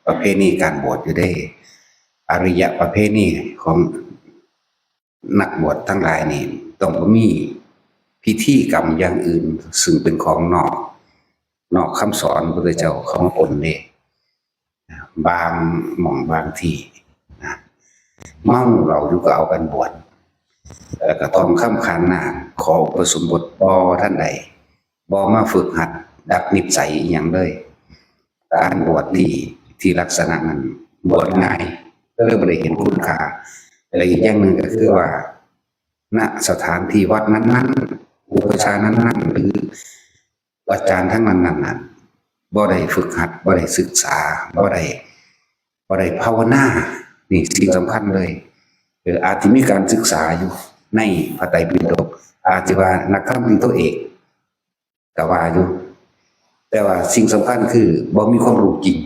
ປະເພນີການບວດຢູ່ເດ້. ອາລິຍະປະເພນີຂອງນັກບວດທັງຫຼາຍນີ້ ຕ້ອງບໍ່ມີພິທີກຳຢ່າງອື່ນ ຊຶ່ງເປັນຂອງນອກ ນອກຄຳສອນພະພຸດທະເຈົ້າເຂົ້າມາປົນເດ້. ບາງໝ່ອງບາງທີ່ນະ ເມົາເຫຼົ້າຢູ່ກໍເອົາກັນບວດ ແລ້ວກໍທອງຄຳຂານນາກ ຂໍອຸປະສົມບົດບໍ່ທັນໄດ້ ບໍ່ມາຝຶກຫັດດັດນິດໄສອີ່ຫຍັງເລີຍ. ການບວດທີ່ ທີ່ລັກສະນະນັ້ນບວດງ່າຍ ກໍເລີຍບໍ່ໄດ້ເຫັນຄຸນຄ່າ. ແລະ ອີກຢ່າງໜຶ່ງກໍຄືວ່າ ນະສະຖານທີ່ວັດນັ້ນໆ ອຸປະຊານັ້ນໆ ຫຼື ອາຈານທັງນັ້ນນັ້ນນະ ບໍ່ໄດ້ຝຶກຫັດ ບໍ່ໄດ້ສຶກສາ ບໍ່ໄດ້ ບໍ່ໄດ້ພາວະນາ ນີ້ສິ່ງສຳຄັນເລີຍ. ເອີ ອາດຈະມີການສຶກສາຢູ່ໃນພະໄຕປິດົກ ອາດຈະວ່ານັກທຳຕີໂທເອກກໍວ່າຢູ່ ແຕ່ວ່າສິ່ງສຳຄັນຄືບໍ່ມີຄວາມຮູ້ຈິງ